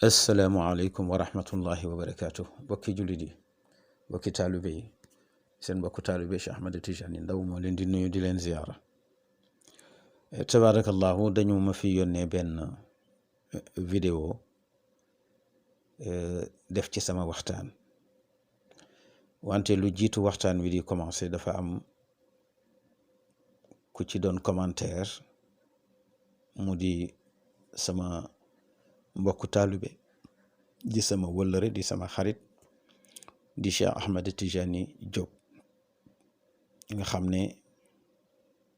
asalaamualeykum wa rahmatullahi wa barakaatu bokki jullit yi bokki taalibe yi seen bokku taalibe Cheikh Ahmed Tidiane Ndao moo leen di nuyu di leen ziyaara tabaarakallahu dañu ma fi yónnee benn vidéo def ci sama waxtaan wante lu jiitu waxtaan wi di commencé dafa am ku ci doon commentaire mu di sama mbokku taalibe di sama wëllëre di sama xarit di Cheikh Ahmed Tidiane Diop nga xam ne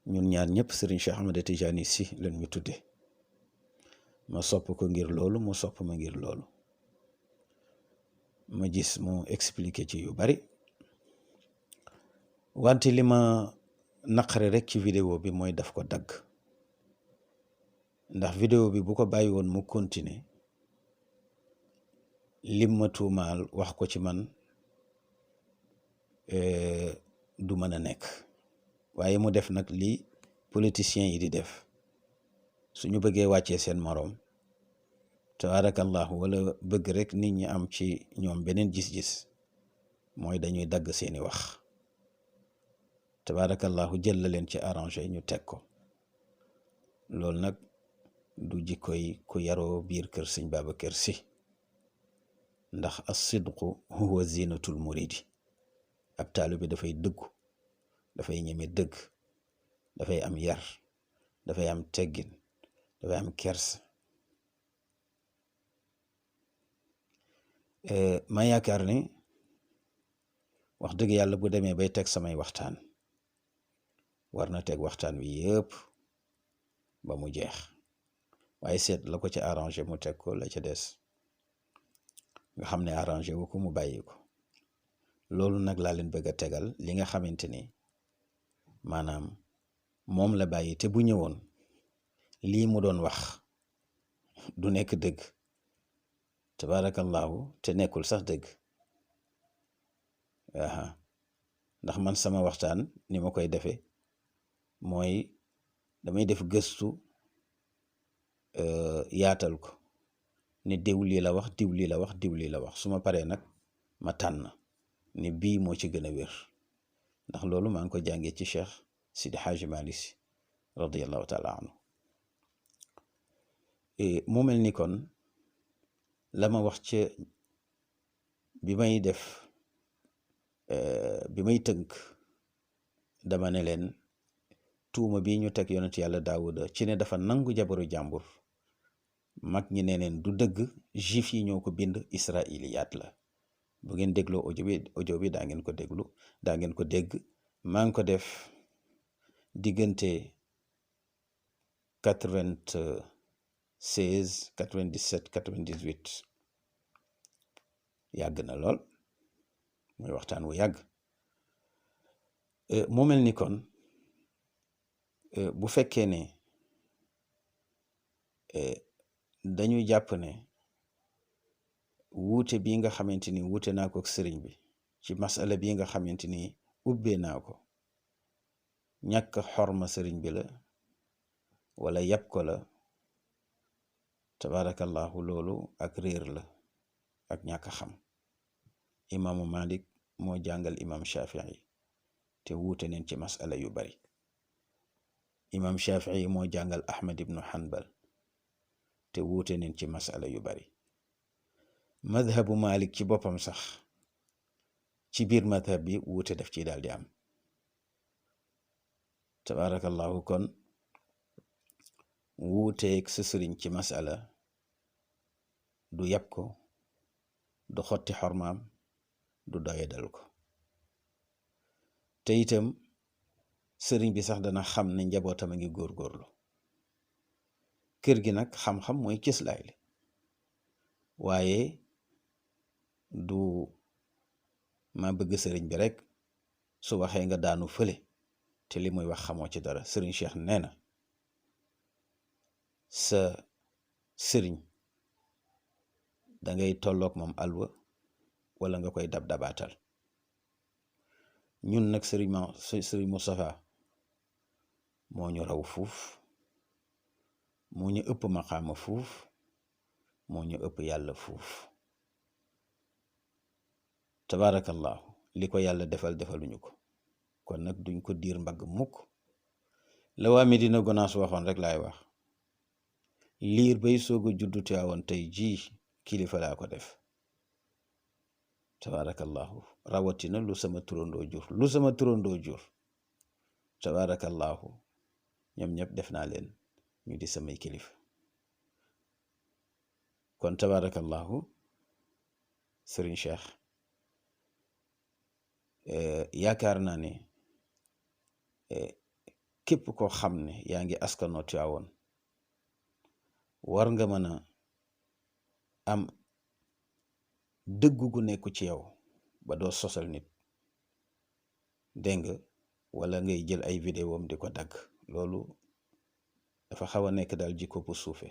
ñun ñaar ñëpp Serigne Cheikh Ahmed Tidiane Sy lañ ñu tudde ma sopp ko ngir loolu mu sopp ma ngir loolu ma gis mu expliqué ci yu bari wante li ma naqare rek ci vidéo bi mooy daf ko dagg ndax vidéo bi bu ko bàyyi woon mu continuer lim ma tuumaal wax ko ci man du mën a nekk waaye mu def nag li politiciens yi di def suñu bëggee wàccee seen moroom tabaarakallahu wala bëgg rek nit ñi am ci ñoom beneen gis-gis mooy dañuy dagg seeni wax tabaarakallahu jël la leen ci arrangé ñu teg ko loolu nag du jikkoy ku yaroo biir kër sëñ Babacar Sy ndax as-sidqu huwa zinatul muridi ab taalu bi dafay dëggu dafay ñeme dëgg dafay am yar dafay am teggin dafay am kers ma yaakaar ne wax dëgg yàlla bu demee bay teg samay waxtaan war na teg waxtaan wi yëpp ba mu jeex waaye seet la ko ci arrangé mu teg ko la ca des nga xam ne arrangé wu ko mu bàyyi ko loolu nag laa leen bëgg a tegal li nga xamante ni maanaam moom la bàyyi te bu ñëwoon lii mu doon wax du nekk dëgg tabaarakallahu te nekkul sax dëgg ndax man sama waxtaan ni ma koy defee mooy damay def gëstu yaatal ko ne diw lii la wax diw lii la wax diw lii la wax su ma paree nag ma tànn ne bii moo ci gën a wér ndax loolu maa ngi ko jàngee ci Cheikh Sidi Hadji Malick Sy radiyallahu taala anhu mu mel ni kon la ma wax ca bi may def bi may tënk dama ne leen tuuma bii ñu teg yonent yàlla Daawuda ci ne dafa nangu jabaru jàmbur mag ñi ne neen du dëgg juif yi ñoo ko bind israiliyaat la bu ngeen dégloo audio bi daa ngeen ko déglu daa ngeen ko dégg maa ngi ko def diggante 96 97 98 yàgg na lool muy waxtaan wu yàgg mu mel ni kon bu fekkee ne dañu jàpp ne wuute bii nga xamante ni wuute naa ko ak sëriñ bi ci masala bii nga xamante ni ubbee naa ko ñàkk xorma sëriñ bi la wala yàpp ko la tabaarakallahu loolu ak réer la ak ñàkk xam imaamu Malik moo jàngal imam Shafii te wuute neen ci masala yu bari imam Shafii moo jàngal Ahmad ibnu Hanbal te wuute neen ci masala yu bari madhabu Malik ci boppam sax ci biir madhab bi wuute daf ci daal di am tabaarakallahu kon wuuteeg sa sëriñ ci masala du yàpp ko du xotti xormaam du doyadal ko te itam sëriñ bi sax dana xam ne njabootam a ngi góorgóorlu kër gi nag xam-xam mooy cëslaay li waaye du ma bëgg sëriñ bi rek su waxee nga daanu fële te li muy wax xamoo ci dara sëriñ Cheikh nee na sa sëriñ dangay tolloog moom alwa wala nga koy dab dabaatal ñun nag sëriñ Moustapha moo ñu raw fuuf moo ñu ëpp maqaama fuuf moo ñu ëpp yàlla fuuf. tabaarakallahu li ko yàlla defaluñu ko, kon nag duñ ko diir mbagg mukk. la waa Medina Gonaas waxoon rek laay wax, liir bay soog a juddu Tiwaawan tey jii kilifa laa ko def. tabaarakallahu rawatina lu sama turandoo jur tabaarakallahu ñoom ñëpp def naa leen ñu di samay kilifa. kon tabaarakallahu Serigne Cheikh yaakaar naa ne képp koo xam ne yaa ngi askanoo Tiwaawan war nga mën a am dëggu gu nekku ci yow ba doo sosal nit, dégg nga, wala ngay jël ay vidéo am di ko dagg. loolu dafa xaw a nekk daal jikko bu suufe,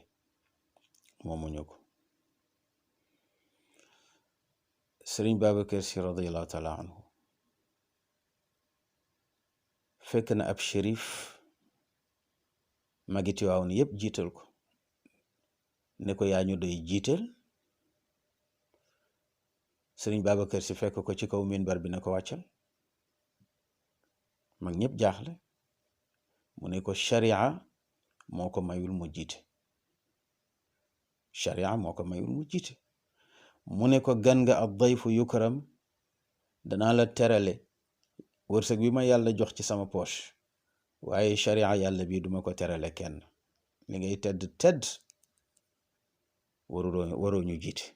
moomuñu ko. Sëriñ Babacar Si radiyallahu taala anhu fekk na ab shérif magi Tiwaawan yépp jiital ko ne ko yaa ñu doy jiital. Sëriñ Babacar Si fekk ko ci kaw minbar bi ne ko wàccal. mag ñëpp jaaxle, mu ne ko sharia moo ko mayul mu jiite. sharia moo ko mayul mu jiite. mu ne ko gan nga ad dayfu yukram, danaa la terale wërsëg bi ma yàlla jox ci sama poche, waaye sharia yàlla bii duma ko terale kenn. li ngay tedd waroo ñu jiite.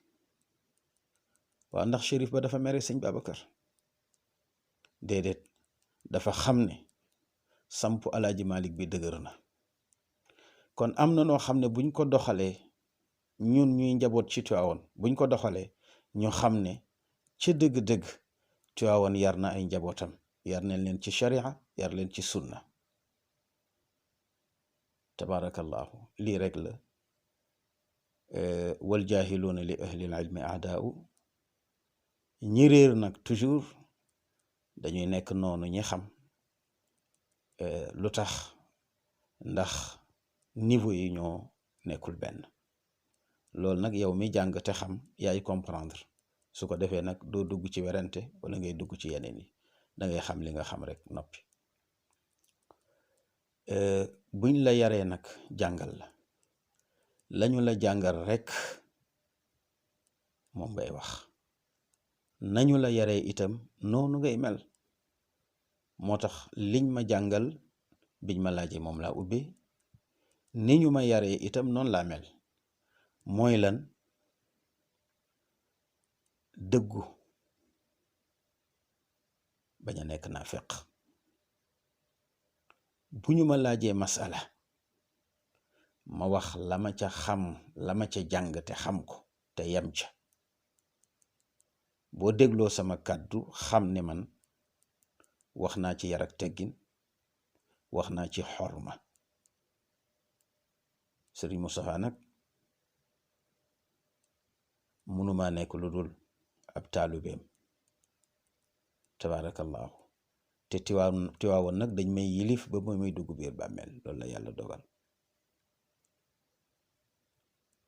waaw ndax shérif ba dafa mere sëñ Babacar? déedéet, dafa xam ne sampu alaaji Malik bi dëgër na. kon am na noo xam ne buñ ko doxalee ñun ñuy njaboot ci Tiwaawan, buñ ko doxalee ñu xam ne ci dëgg-dëgg Tiwaawan yar na ay njabootam, yar nañ leen ci sharia, yar leen ci sunna. tabaarakallahu lii rek la. wal jaahiluuna li ahlil ilmi aadaau. ñi réer nag toujours dañuy nekk noonu ñi xam. lu tax? ndax niveau yi ñoo nekkul benn. loolu nag yow mi jàng te xam yaay comprendre. su ko defee nag doo dugg ci werante wala ngay dugg ci yeneen yi, dangay xam li nga xam rek noppi. buñ la yaree nag jàngal la, lañu la jàngal rek moom ngay wax. nañu la yaree itam noonu ngay mel. moo tax liñ ma jàngal biñ ma laajee moom laa ubbi, ni ñu ma yaree itam noonu laa mel. mooy lan? dëggu, bañ a nekk naafeq. bu ñu ma laajee masala ma wax la ma ca xam, la ma ca jàng te xam ko te yem ca. boo dégloo sama kàddu xam ne man wax naa ci yar ak teggin, wax naa ci xorma. Sëriñ Moustapha nag mënumaa nekk lu dul ab taalubeem. tabaarakallahu. te Tiwaawan nag dañ may yilif ba muy dugg biir bàmmeel. loolu la yàlla dogal.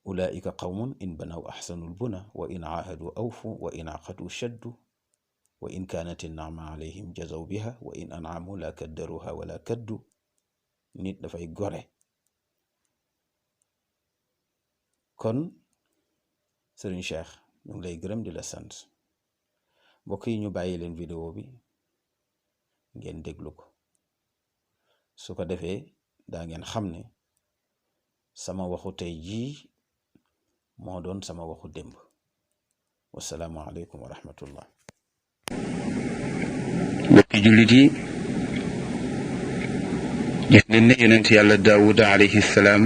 ulaika qawmun in banaw axsanul buna wa in aahadu awfu wa in aqadu shaddu wa in kaanat innaama alayhim jazaw biha wa in anaamu la kaddaruha wala kaddu. nit dafay gore. kon Sëriñ Cheikh ñu ngi lay gërëm di la sant. mbokk yi ñu bàyyi leen vidéo bi ngeen déglu ko, su ko defee daa ngeen xam ne sama waxu tey jii moo doon sama waxu démb. wasalaamu aleykum wa rahmatullah. mbokki jullit yi, gis nañ ne yonent yàlla Daawuda alayhi salaam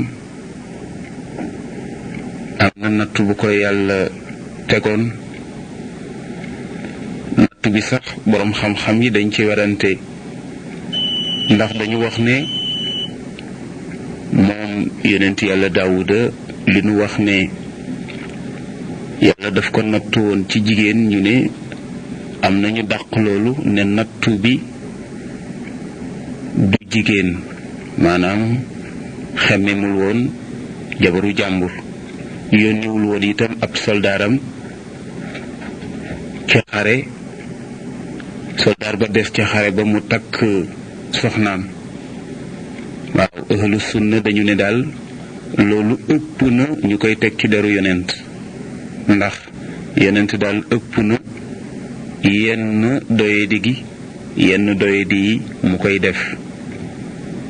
am na natt bu ko yàlla tegoon. natt bi sax boroom xam-xam yi dañ ci werante, ndax dañu wax ne moom yonent yàlla Daawuda li nu wax ne yàlla daf ko nattu woon ci jigéen, ñu ne am nañu dàq loolu ne nattu bi du jigéen, maanaam xemmemul woon jabaru jàmbur. yónniwul woon itam ab soldaaram ci xare soldaar ba des ci xare ba mu takk soxnaam. waaw ahlu sunna dañu ne daal loolu ëpp na ñu koy teg ci deru yonent, ndax yonent daal ëpp na yenn doyadi gi yenn doyadi yi mu koy def.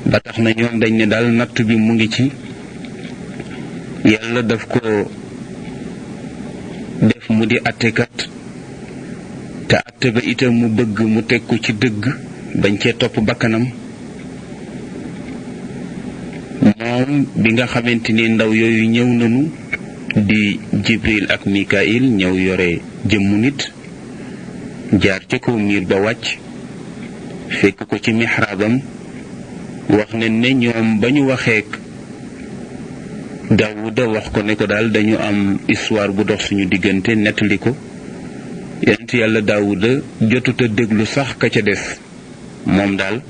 ba tax na ñoom dañ ne daal natt bi mu ngi ci yàlla daf ko def mu di attekat, te atte ba itam mu bëgg mu teg ko ci dëgg bañ cee topp bakkanam. moom bi nga xamante ni ndaw yooyu ñëw nañu di Jibril ak Mikail ñëw yore jëmmu nit, jaar ca kaw miir ba wàcc fekk ko ci mihraabam. wax ne ñoom ba ñu waxeek Daawuda wax ko ne ko daal dañu am histoire bu dox suñu diggante nettali ko. yonent yàlla Daawuda jotut a déglu sax ka ca des, moom daal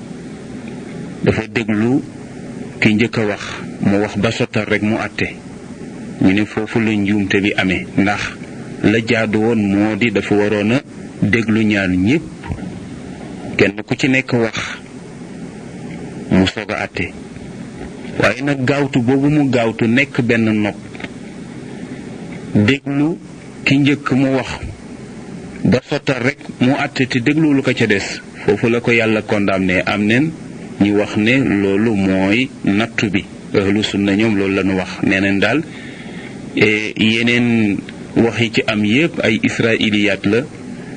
dafa déglu ki njëkk a wax mu wax ba sottal rek mu àtte. ñu ne foofu la njuumte bi amee, ndax la jaadu woon moo di dafa waroon a déglu ñaar ñépp, kenn ku ci nekk wax mu soog a àtte. waaye nag gaawtu boobu mu gaawtu nekk benn nopp déglu ki njëkk mu wax ba sottal rek mu àtte te dégluwul ko ca des, foofu la ko yàlla condamné. am neen ñu wax ne loolu mooy nattu bi. ahlu sunna ñoom loolu la ñu wax, nee nañ daal yeneen wax yi ci am yépp ay israiliyaat la,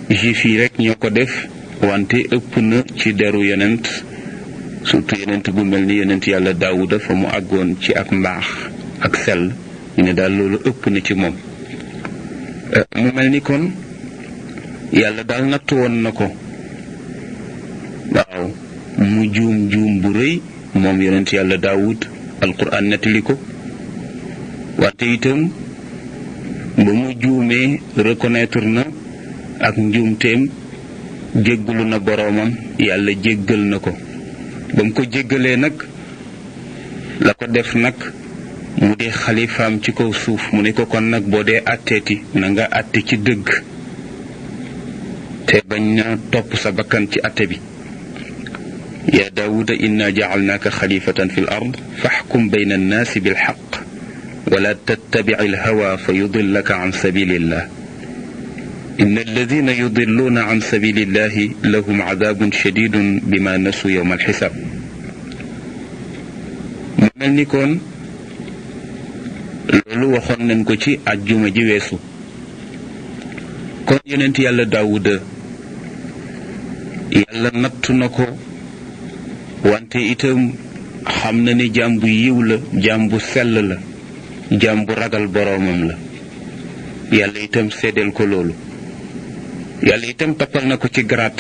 juif yi rek ñoo ko def, wante ëpp na ci deru yonent, surtout yonent bu mel ni yonent yàlla Daawuda fa mu àggoon ci ak mbaax ak sell. ñu ne daal loolu ëpp na ci moom. mu mel ni kon yàlla daal nattu woon na ko, waaw mu juum bu rëy moom yonent yàlla Daawud. alquran nettali ko, wante itam ba mu juumee reconnaître na ak njuumteem, jéggalu na boroomam, yàlla jéggal na ko. ba mu ko jéggalee nag la ko def nag mu di xalifaam ci kaw suuf. mu ne ko kon nag boo dee àtteeti na nga àtte ci dëgg te bañ na topp sa bakkan ci àtte bi. yaa Daawuda inna jacalnaaka xalifatan fi l ard faxkum bayna annaasi bilxaq wala tattabic alhawa fa yudillaka can sabilillah inna alladina yudilluuna can sabilillahi lahum cadaabun shadidun bima nasu yowma alxisaab. mu mel ni kon loolu waxoon nañ ko ci àjjuma ji weesu. kon yonent yàlla Daawuda yàlla nattu na ko, wante itam xam na ne jaam bu yiw la, jaam bu sell la, jaam bu ragal boroomam la. yàlla itam seddeel ko loolu. yàlla itam tappal na ko ci garaat